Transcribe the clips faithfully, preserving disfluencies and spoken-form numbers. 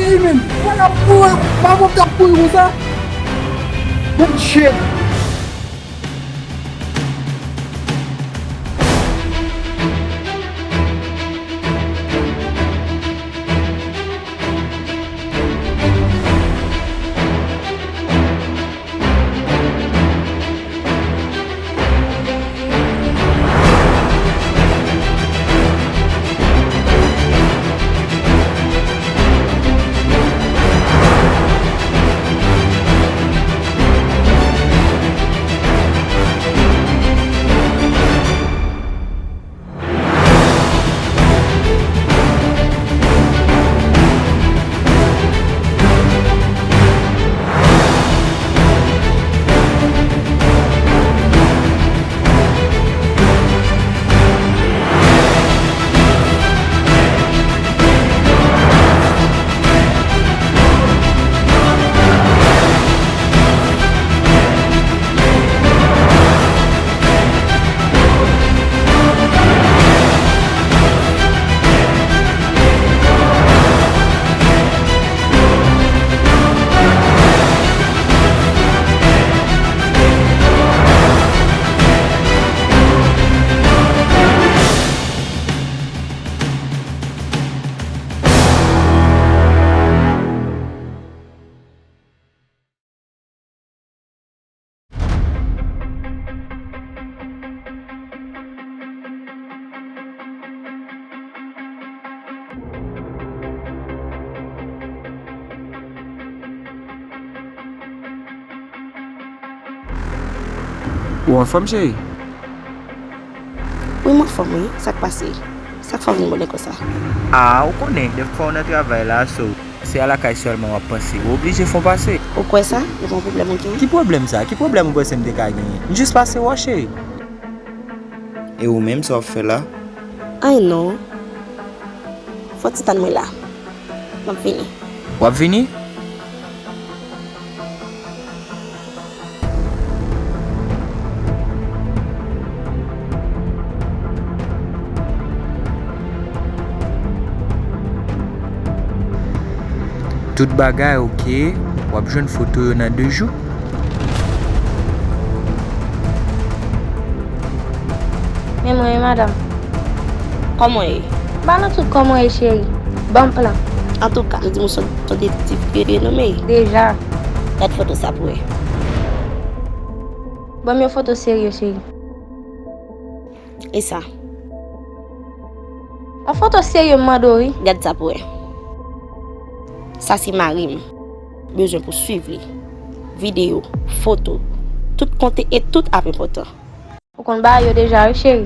Hey, man, why you pull? Why would you pull with that? Good shit. Ou anfòm, cheri? Wi, m anfòm, wi. Sa k pase? Sa k fè w vin bonè konsa? A, ou konnen, dèfwa w nan travay la, so, se a lakay sèlman w ap panse. Ou oblije fè w pase. Ou kwè sa? Ou gen yon pwoblèm ou gen? Ki pwoblèm sa? Ki pwoblèm ou panse m te ka genyen? M jis pase wè w, cheri. E ou menm, sa w ap fè la? Anyen non. Fò ti tann mwen la. M ap vini. W ap vini? Tout bagay oke, w ap jwenn foto yo nan de jou. Men mwen wi, madanm. Kòman w ye? M pa nan tout kòman w ye, cheri. Ban m plan. Antouka, yo di m ou se yon detektif ki renome. Deja. Gad foto sa pou wè. Ban m yon foto serye, cheri. E sa? Yon foto serye m mande w, wi. Gad sa pou wè. Sa se mari m. Bezwen pou swiv li. Videyo, foto, tout konte e tout ap enpòtan. Ou konn bagay yo deja, wi, cheri.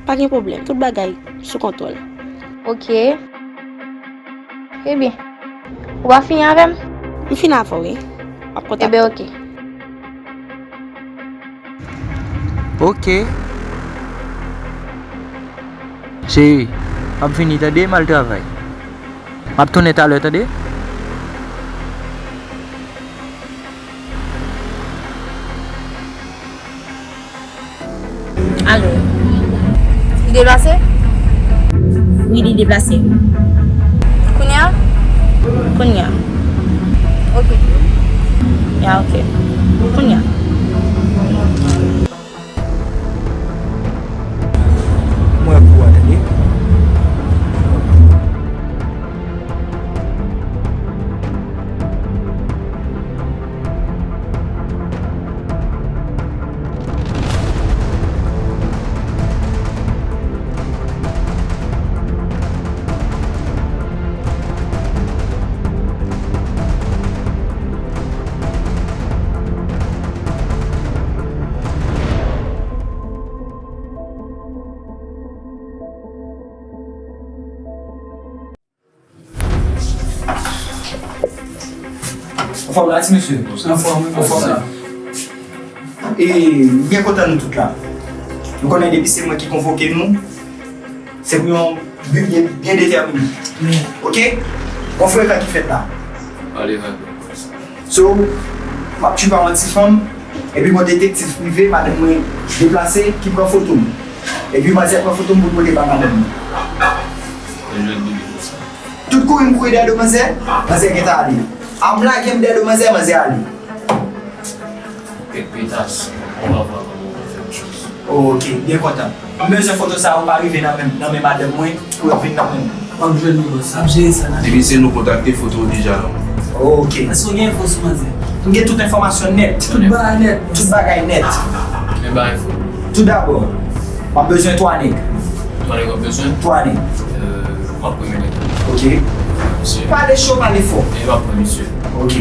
Pa gen pwoblèm, tout bagay sou kontwòl. Oke. Ebyen, ou pa fini avè m? M fini avè w, wi. M ap kontakte w. Ebyen, oke. Oke. Cheri, m ap vini, tande, m al travay. M ap tounen talè, tande. Alo. Li deplase? Wi, li deplase. Kounye a? Kounye a. Oke. Ya, oke. Kounye a. Mwen pou w tande. Anfòm la, ti mesye? Anfòm, wi, anfòm la. E, m byen kontan nou tout la. Nou konnen depi se mwen ki konvoke nou, se pou yon bi byen, byen detèmine. Oke? Gon frekan ki fèt la. Pale, pale. So, m ap tchwipa yon ti fanm, epi gon detektif prive, madanm mwen deplase, ki pran foto m. Epi manzè pran foto m pou l pote bay madanm mwen. Mwen jwenn videyo sa. Tout kouri m kouri dèyè do manzè, manzè gentan ale. A m lage m dèyè do manzè, manzè ale. Kèk petas, on va voir comment on va faire les choses. Ok, byen kontan. M bezwen foto sa yo pa rive nan men, nan men madanm mwen pou yo vin nan men mwen. W ap jwenn nou, bòs. M ap jere sa nan. Depi se nou kontakte, foto w deja nan men. Ok. Èske w gen enfo sou manzè? M gen tout enfòmasyon nèt. Tout bagay nèt. Tout bagay nèt. Men bay enfo. Toudabò, m ap bezwen twa nèg. Twa nèg w ap bezwen? Twa nèg. Euh, m ap premye nèg. Ok. Misye. Pale cho, pale fò. E m ap pran misye. Ok.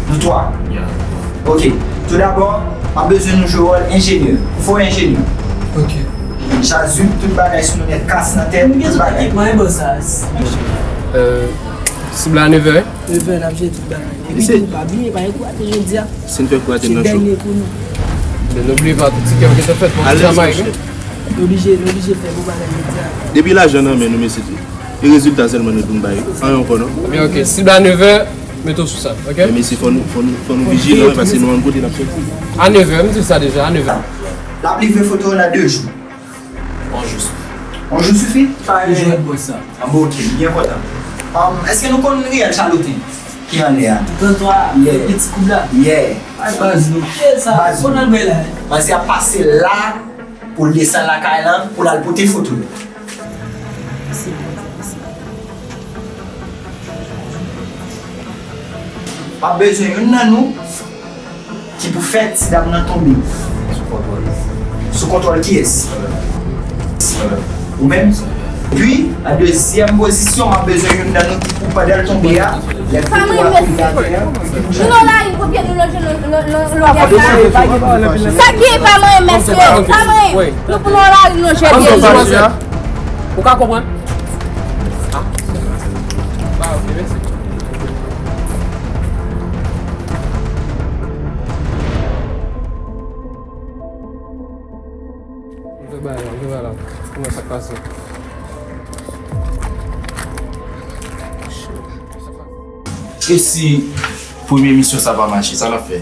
Nou twa. Ya. Ok. Toudabò, m ap bezwen nou jwe wòl enjenyè. Fo enjenyè. Ok. Jazi, tout bagay sou nou nèt, kas nan tèt, tout bagay. M gen tout ekipman, e bò sa. Euh, sib la nevè. Nevè, n ap jere tout bagay. Epi tou, pa bliye, pa gen kou ate jodi a. Si n fè kou ate nan cho. Se dènye kou nou. Men nou bliye pa tout ti kè w gentan fèt pou ti Jamayik. Nou oblije, nou oblije fè bon bagay jodi a. Depi lajan nan men nou, mesye, e rezilta sèlman nou konn bay. Anyen ankò non. Ebyen, ok, sib la nevè, mete w sou sa, ok? Men mesye, fò nou, fò nou, fò nou vijilan, paske nou menm kote n ap soti. A nevè, m di sa deja, a nevè. L ap livre foto nan de jou. On jou sifi. On jou sifi? Parèy. Jwèt bòs sa. Ah, bon, ok, byen kontan. Um, èske nou konn riyèl Chaloten ki anlè a? Trannntwa, yeah. Piti koub la. Yeah. Ay, baz nou. Baz nou. Konn al bay la. Manzè ap pase la pou l desann lakay lan, pou l al pote foto yo. M ap bezwen youn nan nou ki pou fè ti dam nan tonbe. Sou kontwòl. Sou kontwòl kiyès? Ou menm? Epi, an dezyèm pozisyon, m ap bezwen youn nan nou ki pou pandan l tonbe a, lè foto a koule atè a, ki pou chante. Nou nan lari, pou pye nou lonje lon-, lon-, lon-, longè sa. Sa ki pa manyen, mesye, pa manyen. Nou pou nan lari, nou lonje pye nou. Ou ka konprann? Ah, ok, mèsi. M te bay la, m te bay la. Kòman sa k pase? E si premye misyon sa pa mache, sa n ap fè?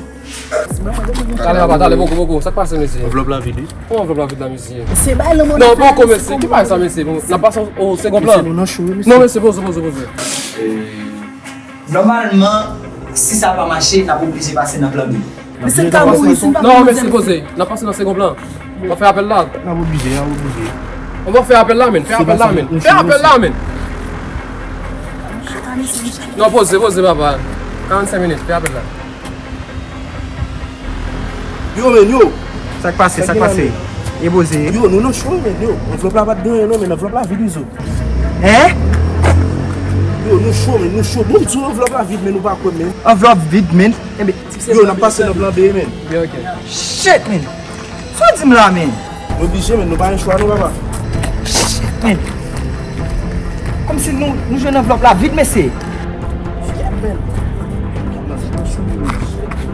Talè, papa, talè, poko, poko. Sa k pase, mesye? Anvlòp la vid, wi. Kòman anvlòp la vid la, mesye? Se bay lanmò. Non, poko, mesye. Ki bagay sa, mesye? Bon, n ap pase o, o segon plan. Mesye, nou nan cho, wi, mesye. Non, mesye, poze, poze, poze. Nòmalman, si sa pa mache, n ap oblije pase nan plan B. Men si n ka mouri, si n pa... Non, mesye, poze. N ap pase nan segon plan. N ap fè apèl la. N ap oblije, n ap oblije. On va fè apèl la, men. Fè apèl la, men. Fè apèl la, men. Non, poze, poze, papa. Karannsenk minit, fè apèl la. Yo, men, yo. Sa k pase, sa k pase? E poze. Yo, nou nan cho, men, yo. Anvlòp la pa t gen anyen, non, men anvlòp la vid, izo. Hein? Yo, nou cho, men, nou cho. Bon, m di w anvlòp la vid, men nou pa kwè m, men. Anvlòp vid, men. Enben, yo, n ap pase nan plan B, men. Shit, men. Sa w di m la, men? Nou oblije, men, nou pa gen chwa, non, papa. Shit, men. Kòmsi nou, nou jwenn anvlòp la vid, mesye.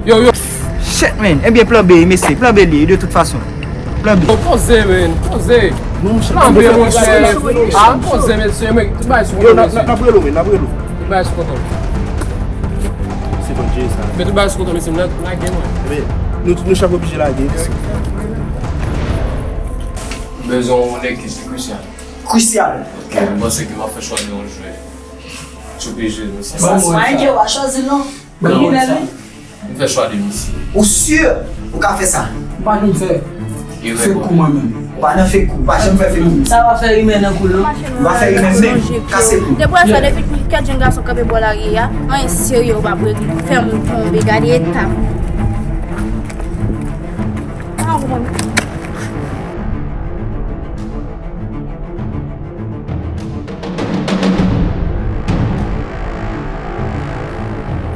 Yo, yo. Shit, man. Ebyen, plan B, mesye. Plan B li ye, de tout fason. Plan B. Yo, poze, man. Poze. Plan B, monchè. Ah, poze, mesye. Men, tout bagay sou kontwòl, mesye. Yo, n ap rele w, men, n ap rele w. Tout bagay sou kontwòl. Se bon Dye sa. Men tout bagay sou kontwòl, mesye. M lage mwen. Men, nou, nou chak oblije lage, mesye. Bezwen yon lekip ki krisyal. Krisyal. Ok, m panse ke m ap fè chwazi yon jwè. Sou P S G, mesye. Sa, sa, w a chwazi, non. Kriminèl, wi. M fè chwa de misye. Ou si ou ka fè sa? M pa konn fè fake kou mwen menm. Ou pa nan fake kou, ou pa janm fè fake kou. Sa pa fè rimè nan kou l, non. Ou pa fè rimè menm. Kase kou. Depi sa, depi kèk jenn gason kanpe bò lari a, anyen serye yo p ap regle. Fè moun tonbe, gade eta m. Ah, ou konprann?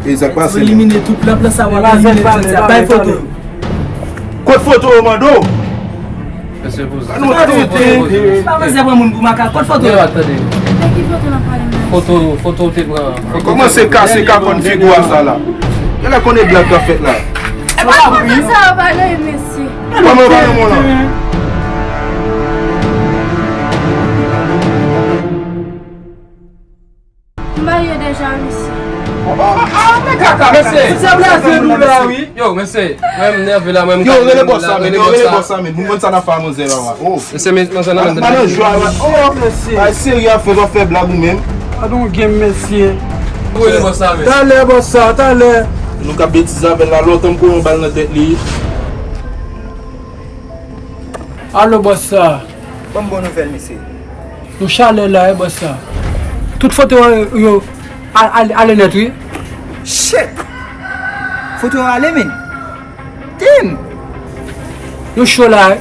E sa k pase? Elimine tout plan, plan sa w ap elimine tout sa. Bay foto. Kot foto yo, mande w? Mesye, poze. Ann rete. Pa manzè pran moun pou makak. Kot foto yo? Tande. De ki foto n ap pale menm? Foto, foto w te pran. Kòmanse kase kakòn figi w a sa la. Genlè konnen blag k ap fèt la. E pa kontan sa yo pale, mesye. Kòman yo pale mwen la? M bay yo deja, mesye. Oh, oh, oh, men kaka, mesye. Se blaze nou la, wi. Yo, mesye, mwen m nève la, mwen m... Yo, rele bòs la, men. Yo, rele bòs la, men. Moun konn sa n ap fè a manzè la, wa. Oh. Mesye, men, manzè nan men. Pa nan jwa, wa. Oh, mesye. Ay, serye, afè w ap fè blag ou menm. Gade yon game, mesye. Ou rele bòs la, men? Talè, bòs sa, talè. Nou ka betize avè l la, lontan m pran yon bal nan tèt li. Alo, bòs sa. Ban m bon nouvèl, mesye. Nou chalè la, wi, bòs sa. Tout foto yo, yo, a-, ale, ale nèt, wi. Shit! Foto yo ale, men. Damn! Nou cho la, wi.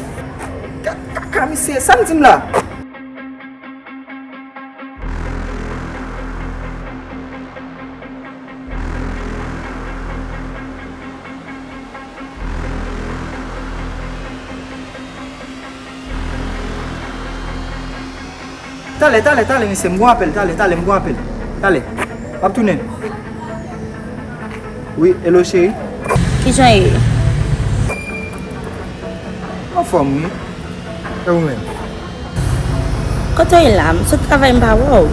Ka-, kaka, mesye, sa m di m la? Talè, talè, talè, mesye, m gon apèl, talè, talè, m gon apèl. Talè. M ap tounen. Wi, hello, cheri. Kijan ye? Anfòm, wi. E ou menm? Kote w ye la? M sot travay, m pa wè w.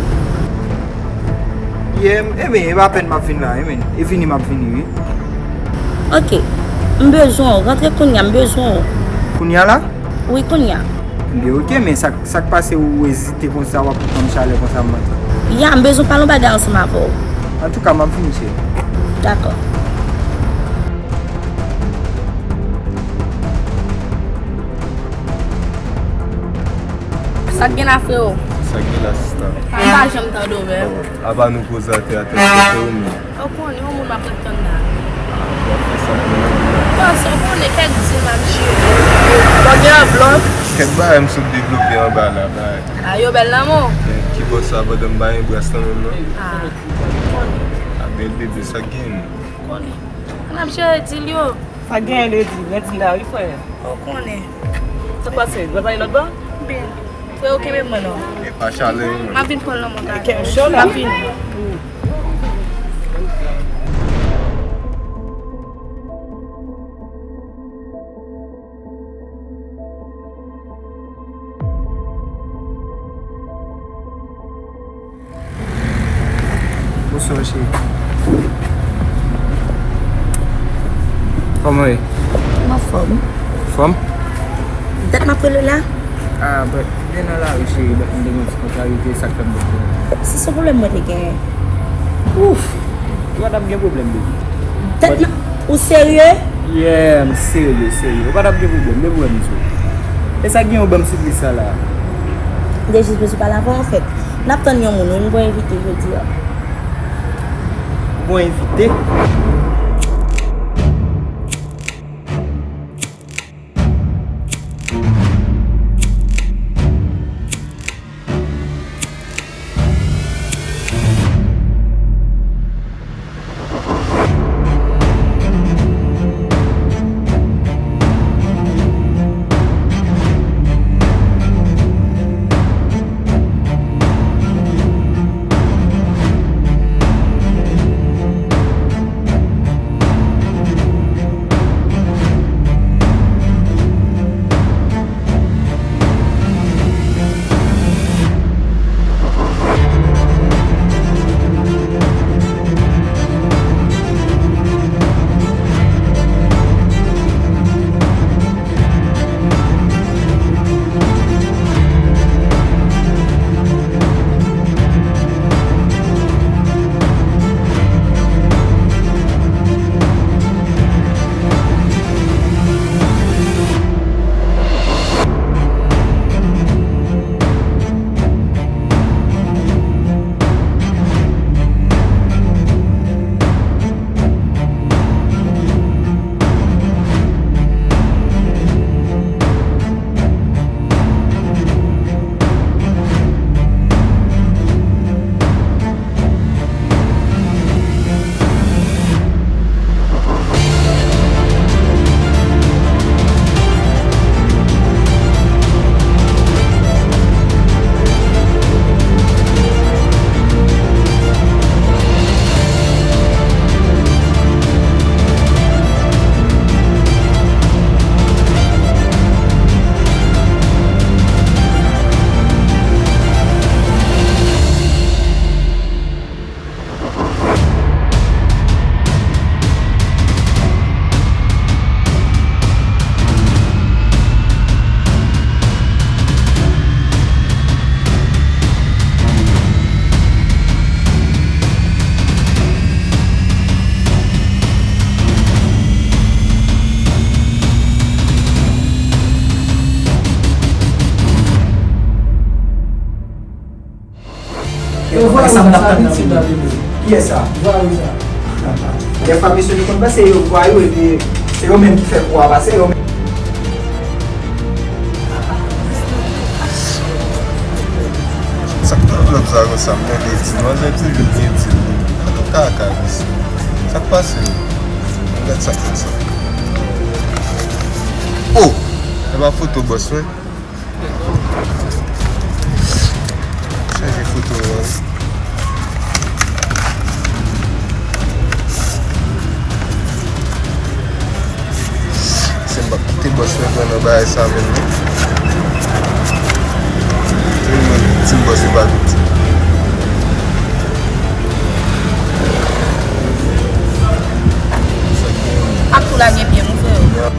Yeah, m, ebyen, e pa pèn m ap vin la, ebyen, e vini m ap vini, wi. Ok. M bezwen w. Rantre kounye a, m bezwen w. Kounye a la? Wi, kounye a. Ebyen, ok, men sa, sa k pase ou ezite konsa, w ap pran m chalè konsa maten? Ya, m bezwen pale yon bagay ansanm avè w. Antouka, m ap vini, cheri. Dakò. Sa k gen la, freo? Sa k gen la, sista? M pa janm tande w menm. Apa nou poze atè atè, freo, men. Ou konnen, yon moun m ap ret tann la. W ap fè sa pou mwen. Bòs, ou konnen, kèk di m ap jere. Pa gen avlòt. Kèk bagay m sot devlope anba la, bay. A, yo bèl nan men w. Men, ki bòs sa, pandan m pa gen bras nan men m nan? A, ou konnen. A, bèl bebe, sa k gen? Ou konnen. Ann ap jere dil yo. Sa gen de di, men di la wi, frè. Ou konnen. Sa k pase? Dwe pale lòt bò? Byen. Frè, ou kenbe mwen non. E pa chalè, wi. M ap vin pran l nan mwen. Kenbe cho la. M ap vini. Bonswa, cheri. Kòman w ye? M anfòm. Fòm? Dat m ap rele w la? Ah, but, m te nan lari, cheri, but m te gen yon ti kontrarite, sa k fè m te rele w. Se yon pwoblèm mwen te genyen. Ouf! Ou pa t ap gen pwoblèm, baby. Dat m ap, ou serye? Yeah, m serye, serye. Ou pa t ap gen pwoblèm, men pwoblèm m di w. E sa k gen yon banm siplis sa la? M te jis bezwen pale avè w, anfèt. N ap tann yon moun, wi, m gon envite jodi a. Ou gon envite? Sa m t ap tann nan vini. Kiyès sa? Vwayou sa. Dèfwa mesye nou konn panse yo vwayou epi se yo menm ki fè kou a pase yo menm. Sa k toujou ap sa konsa, m tande di manzè toujou di di. Gade kaka mesye. Sa k pase? Gad sa k fè sa. Oh! E pa foto bòs mwen. Chanje foto an. Se m p ap kite bòs mwen pran nan bagay sa menm non. Tèlman viktim bòs yo pa viktim. Ap tou lage pye nou freo.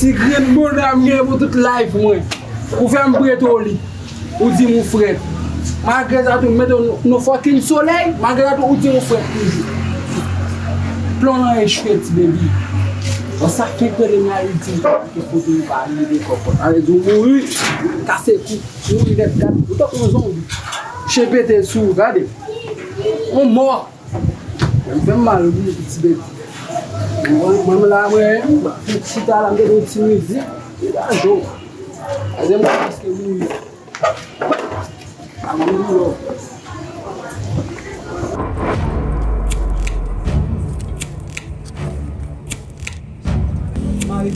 Ti grenn bonda m gen pou tout life mwen. Ou fè m prete w li. Ou di m ou frèt. Malgre sa tou, m mete w nan fucking solèy. Malgre sa tou, ou di m ou frèt toujou. Plan an echwe, ti baby. Bon, sa fenk rele m la, li di m ke foto yo pa rive kòkòt. Sa vle di ou mouri, kase kou, mouri nèt gad. Ou tankou yon zonbi. Chen pete sou ou, gade. Ou mò. Mwen fè m mal wi, ti bebe. Mwen, mwen la, mwen, mwen chita la, m tande yon ti mizik, degaje w. Aze mwen prèske mouri. A mouri lò. Mari.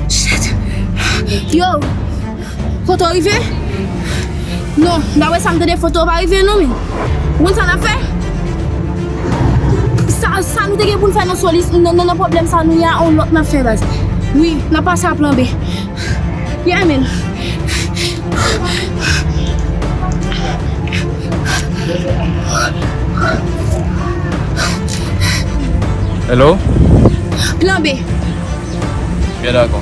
Shit. Yo! Foto rive? Non, dapre sa m tande, foto pa rive non, men. Ou konn sa n ap fè? Sa, sa nou te gen pou n fè nan solis, nan, nan, nan pwoblèm sa nou ye a, yon lòt n ap fè, baz. Wi, n ap pase a plan B. Yeah, man. Hello? Plan B. Byen dakò.